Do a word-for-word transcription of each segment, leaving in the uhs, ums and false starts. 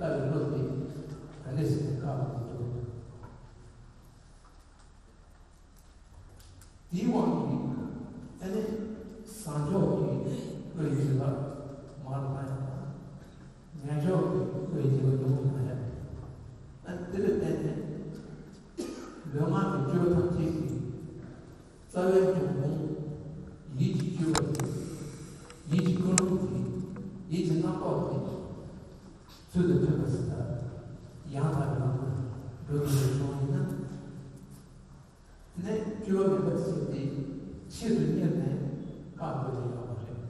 ལྟ་བའི་བློ་དེ་ག་འདྲས་ཟེར་ནས་བཀག་པ་མི་འདུག་དེའི་དབང་གིས་ཨ་ནི་བཟང་ཕྱོགས་ཀྱི་བློ་ཡི་བྱེ་བྲག་མར་བཏང་ཡག་དང་། ངན་ཕྱོགས་ཀྱི་བློ་ཡི་བྱེ་བྲག་ཉུང་དུ་བཏང་ཡག་ཨ་ནི་དེ་ལ་བརྟེན་ནས་ལུས་ངག་གི་སྤྱོད་པ་ཐམས་ཅད་ཀྱི་རྩ་བའི་འབྱུང་ཁུངས་ཡིད་ཀྱི་སྤྱོད་པ་དེ། ཡིད་ཀྱི་ཀུན་སློང་དེ། ཡིད་ཀྱི་རྣམ་རྟོག་དེ། ཚུལ་དང་མཐུན་པ་ཞིག་དང་། ཡང་དག་པའི་ལམ་དུ་འགྲོ་ཐུབ་པ་བྱུང་བ་ཡིན་ན། དེ་ནས་སྤྱོད་པ་མེད་པ་ཞིག་དེ་ཆེད་དུ་གཉེར་ནས་བཀག་དགོས་ཀྱི་ཡོད་པ་རེད།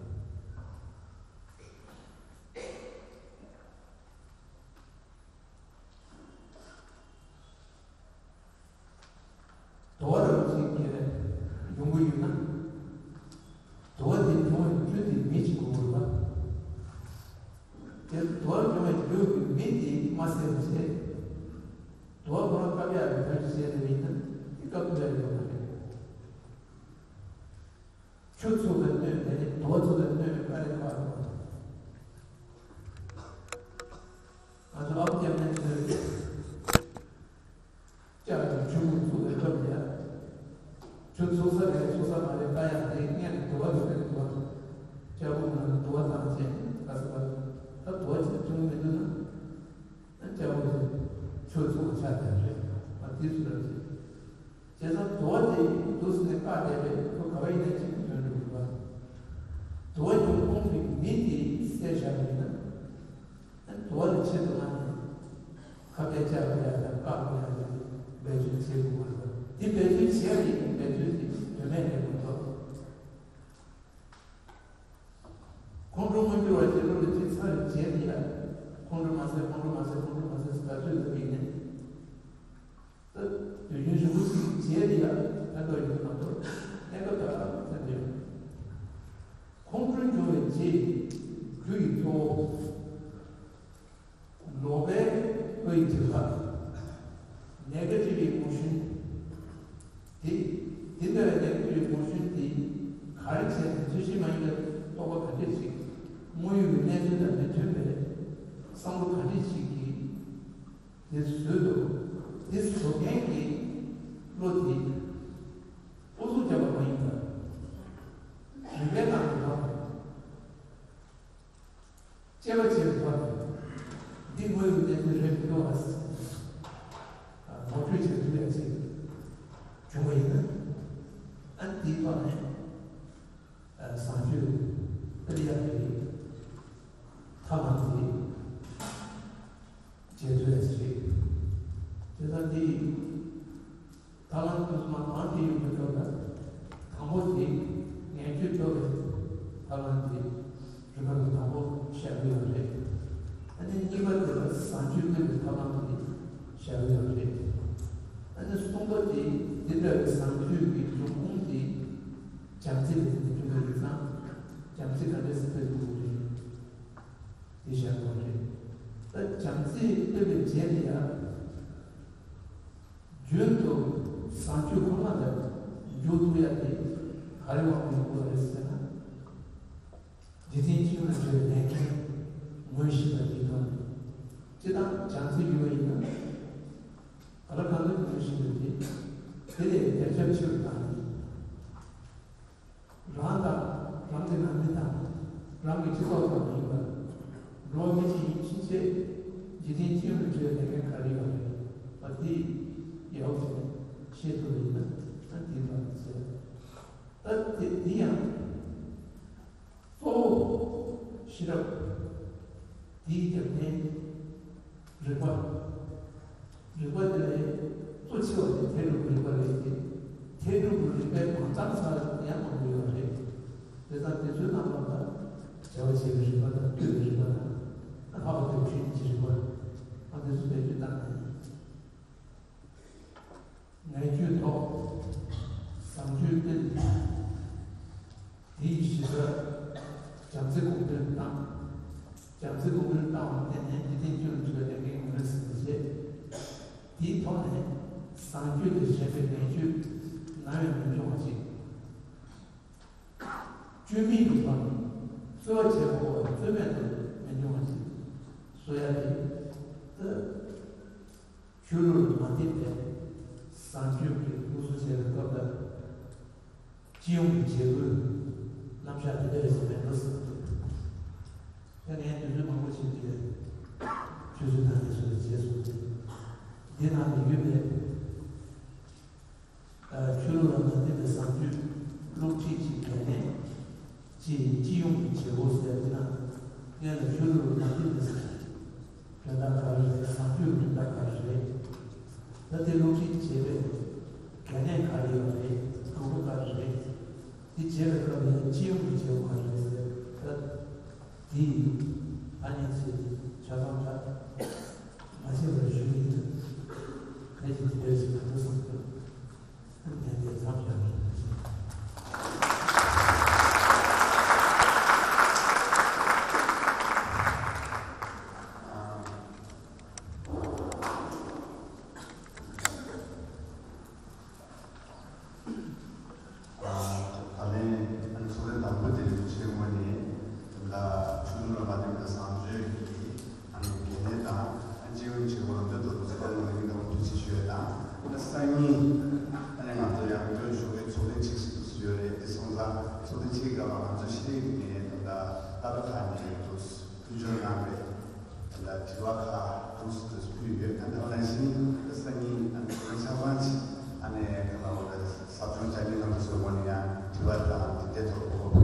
དུ་བ་རང་བཞིན་གྱིས་ཡོང་གི་ཡོད་ན། དུ་བ་དེ་འབྱུང་བའི་རྒྱུ་དེ་མེ་གཅིག་དགོས་པ་རེད་པ། དེ་དུ་བ་འབྱུང་བའི་རྒྱུ་གི་མེ་དེ་མ་བསད་པ་བྱས། དུ་བ་ཁོ་རང་བཀབ་ཡག་གི་བོད་ཀྱི་བྱས་ནས་ཡིན་ན་དེ་བཀབ་ཐུབ་ཡག་ཡོད་མ་རེད། ཆུ་འཚུབ་པའི་སྣོད་དེ་དུ་བ་འཚུབ་པའི་སྣོད་ཀ་རེ་བཀག་ཡོང་བ་རེད། ང་ཚོ་ཨ་ཁུ་སྐྱབས་མགོན་ཚོས། ལྕགས་ཀྱི་ཆུ་བོ་འཚུབ་པའི་སྐབས་ལ། ཆུ་འཚུབ་ས་རེད་འཚུབ་ས་མ་རེད་ལྟ་ཡག་དེ་སྔོན་ནས་དུ་བ་འཚུབ་པའི་དུ་བ། ལྕགས་ཕུང་ནང་དུ་བ་བཏང་བྱས་ག་ས་ག་ད་དུ་བ་ཅིག་བྱུང་མི་འདུག་ན། ལྕགས་ཕུང་དེ་ཆུ་འཚུབ་པ་ཆགས་བསྡད་རེད། ཨ་དེ་ཚོ་རེད། བྱས་ཙང་དུ་བ་དེ་འདུག་སེ་ནས་བཀག་བསྡད་པས་ཁོ་ག་བ་ཡིན་ན་ཅིག་ཐོན་འགྲོ་གི་རེད་པ། དུ་བ་འབྱུང་ཁུངས་ཀྱི་མེ་དེ་བསད་བཞག་པ་ཡིན་ན། དུ་བ་ལ་ཆེད་དུ་མངགས་ནས་ཁ་གཏད་བཅག་དགོས་ཡག་དང་བཀག་དགོས་ཡག་གི་འབད་བརྩོན་བྱེད་དགོས་པ་རེད། འདི་འབད་བརྩོན་བྱས་པ་ཡིན་ན་འབད་བརྩོན་དེ་དོན་མེད་རེད་མ་གཏོགས། ཁོང་ཁྲོ་མ་སྐྱུར་བ་བྱེད་རོགས་ལ་ཅིག་ཚར་རེ་བྱས་ཏེ་ཡ། ཁོང་ཁྲོ་མ་ཟེར་ཁོང་ཁྲོ་མ་ཟེར་ཁོང་ཁྲོ་མ་ཟེར་ཟེར་ད་ཚོད་ལ་བིག་ནས། ད་དུས་རྒྱུན་རིང་པོ་ཞིག་བྱས་ཏེ་ཡ། ད་ལྟ་ཡོད་ན་ཐོ་གནས་སྐབས་ད་ཚར་ཏེ། ཁོང་ཁྲོ་འགྱུར་བའི་རྗེས་རྒྱུ་ཡི་གཙོ་བོ། ལོག་པའི་བློ་ཡི་དྲི་བ། ལས་ཀ་བྱེད་པའི་ངོ་ཤུན། དེ། དེ་འདྲ་བའི་ལས་ཀ་བྱེད་པའི་ངོ་ཤུན་དེ་ག་རེ་བྱས་ནས་ཚུལ་བཞིན་མ་ཡིན་པའི་རྟོག་པ་ག་འདྲས་ཤིག་དངོས་ཡོད་ཀྱི་གནས་ཚུལ་དང་མི་མཐུན་པའི་བསམ་བློ་ག་འདྲས་ཤིག་གིས་དེ་བཟོས་འདུག་དེ་བཟོ་མཁན་གྱི་བློ་དེ་ཨུ་ཚུགས་རྒྱབ་པ་མ་ཡིན་པར། རིགས་པའི་སྟེང་དུ་བབས་པ། དཔྱད་པ་བྱས་པའི་ཐོག་ནས་འདི་དངོས་ཡོད་གནས་ཚུལ་རེད་མི་འདུག་ཨ། ངོ་སྤྲོད་བྱེད་ཐུབ་ཡ་ཅིག་བྱུང་བ་ཡིན་ན། ཨ་ནི་འདིའི་ཐོག་ནས་བཟང་སྤྱོད་སྤེལ་ཡ་གི་ཐབས་ལམ་དེ་བྱེད་ཐུབ་ཡ་ཅིག་རེད། དེ་ལྟར་འདི། ཐབས་ལམ་དུ་མ་གང་དེ་ཡོད་པའི་སྐབས་ལ། དང་པོ་དེ་ངན་སྤྱོད་སྤེལ་བའི་ཐབས་ལམ་དེ་རིམ་པ་དང་དང་པོ་བཤད་ཀྱི་ཡོད་རེད། ཨ་ནི་གཉིས་པ་དེ་ལ་བཟང་སྤྱོད་སྤེལ་བའི་ཐབས་ལམ་དེ་བཤད་ཀྱི་ཡོད་རེད། ཨ་ནི་གསུམ་པ་དེ་འདི་འདྲ་བའི་བཟང་སྤྱོད་ཀྱི་འབྱུང་ཁུངས་དེ་བྱམས་བརྩེ་ལ་བརྟེན་ནས་བྱུང་བ་ཡིན་ཙང་། བྱམས་བརྩེ་ག་འདྲས་སེ་སྤེལ་དགོས་རེད། དེ་བཤད་དགོས་རེད། ད་བྱམས་བརྩེ་སྤེལ་བའི་རྗེས་ལ་ཡང་། རྒྱུན་དུ་བཟང་སྤྱོད་ཁོ་ན་ལ་འཇུག་ཐུབ་ཡ་དེ་ག་རེ་དབང་དུ་ཡོང་དགོས་རེད་ཟེར་ན། འཇིག་རྟེན་སྤྱི་ཡོངས་ལ་བྱས་པའི་ལས་འགན་ངོས་བཞིན་པ་དེའི་ཐོག་ནས་སྤྱི་བཏང་བྱམས་བརྩེ་ཡོད་པ་ཡིན་ན། ག་ལ་གང་འདོད་ངོས་བཞིན་པ་དེ་དེ་ལས་དལ་ཁྱབ་ཆེ་རུ་བཏང་ནས། རང་དང་རང་གི་ནང་མི་དང་རང་གི་སྤྱི་ཚོགས་ཙམ་མ་ཡིན་པར། འགྲོ་བ་མི་ཞིག་ཡིན་ཕྱིན་ཆད་འཇིག་རྟེན་སྤྱི་ཡོངས་ལ་བྱེད་པའི་ལས་འགན་ག་རེ་ཡོད་རེད་པ། དེ་ཡག་པོ་བྱས་ཤེས་ཐུབ་པ་ཡིན་ན་ད་དེའི་ཐོག་ནས་ཟེར། ད་དེ་དེ་ཡང་གཙོ་བོ་ཤེས་རབ་དེའི་རྒྱབ་རྟེན། རིག་པ། རིག་པ་དེ་ལས་གཙོ་ཆེ་བ་དེ་ཐད་སྒྲུབ་རིག་པ་རེད་དེ། ཐད་སྒྲུབ་རིག་པའི་མང་ཚང་ས་ཡང་མང་པོ་ཡོད་རེད། དེ་དང་དེ་ཚོའི་ནང་ལ་བྱ་བ་བྱེད་པའི་རིག་པ་དང་ལྟོས་པའི་རིག་པ་དང་། ལྷག་པར་དུ་ཆོས་ཉིད་ཀྱི་རིག་པ། ཨ་དེ་ཚོ་བེད་སྤྱོད་བཏང་ནས། ངན་སྤྱོད་ཐོབ། བཟང་སྤྱོད་སྤེལ། དེའི་གཞི་རྩར་བྱམས་བརྩེ་གོང་འཕེལ་བཏང་། བྱམས་བརྩེ་གོང་འཕེལ་བཏང་བར་བརྟེན་ནས་འཇིག་རྟེན་སྤྱི་ལ་འཇུག་པའི་ལས་འགན་ངོས་ལེན་ཟིན་པ་བྱས། དེའི་ཐོག་ནས་བཟང་སྤྱོད་དང་གཞན་པའི་ངན་སྤྱོད་ནམ་ཡང་མི་འབྱུང་བ་ཞིག་སྤྱོད་མིན་གྱི་བར་རྩོལ་བ་བྱེད་དགོས་པ་རྩོལ་མེད་དུ་མི་འབྱུང་བ་ཞིག་བཟོ་ཡ་དེ་ སྐབས་ལ་སྤྱི་ཡོངས་ཀྱི་བྱེད་སྒོའི་རྣམ་གཞག་དེ་འདྲ་རེད་ཟེར་ནས་འགྲོ་སྲིད་པ་འདུག་ད་ངས་དུས་ཚོད་མང་པོ་ཞིག་གི་ཆུ་ཚོད་དང་ལས་སུ་རྗེས་སུ་འདི་ནང་དུ་ཡོད་པའི། ཆོས་ལུགས་ལ་མ་བརྟེན་པའི་བཟང་སྤྱོད་སློབ་ཁྲིད་ཀྱི་གལ་གནད་ཀྱི་སྤྱི་ཡོངས་ཀྱི་བྱེད་སྒོ་ཟེར་དེ་ན་སྔོན་ལ་ཆོས་ལུགས་ལ་མ་བརྟེན་པའི་དོན་དག་ག་རེ་རེད། བཟང་སྤྱོད་དོན་དག་ག་རེ་རེད། ད་དེ་སློབ་ཁྲིད་བྱེད་པའི་གལ་གནད་ག་རེ་ཡོད་རེད། དགོས་མཁོ་ག་རེ་རེད། དེ་བྱེད་པའི་སྐབས་ལ་སྤྱི་ཡོངས་ཀྱི་བྱེད་སྒོ་ག་རེ་རེད་ཟེར། ད་དེ་ཨ་ནི་ཚེ་ཆ་ཚང་ད་མ་བྱས་པར་ཞུ་ཡིན། ད་ཕལ་ཆེར་དེ་འདྲ་ཞིག་ག་འདྲ་སོང་ཚུལ། ད་ལན་ཚོགས་རེ་དང་པོ་དེ་རིང་ཆེན་མོ་ནས་ད་ཆུ་ནུར་མ་དེ་ད་བཟང་སྤྱོད་ཀྱི། ཨ་ནི་གལ་གནད་དང་སྤྱི་ཡོངས་ཀྱི་ངོ་འདོད་དུ་སོགས་ནང་ནས་དང་ཐུགས་རྗེ་ཆེ་ཞུ་ཡ་དང་། ད་སང་ཉིན་ཨ་ནི་ང་ཚོ་ཡང་སྐྱོན་ཞུ་བའི་ཚོགས་ཐེངས་གཅིག་ཞིག་ཏུ་ཡོད་རེད། དེ་སོང་ཙང་ཚོགས་ཐེངས་གཅིག་སྐབས་ང་ཚོ་ཤེས་རིག་ནས་ད་ལྟ་ལྟ་ཁ་ནས་འདུག་ཕུལ་བྱུང་གནང་བའི་ད་དྲི་བ་ཁག་འདུག་ཕུལ་ཡོད། ད་ད་ལན་ཞིག་ད་སང་ཉིན་ཨ་ནི་ཆ་ཚང་ཅིག་ཨ་ནི་ག་ལ་བ་ཟབ་སྦྱོང་བྱ་རྒྱུ་ནང་དུ་སོང་བ་ནི་ཡང་དྲི་བ་དང་དེ་དེ་ཐོག་གོ་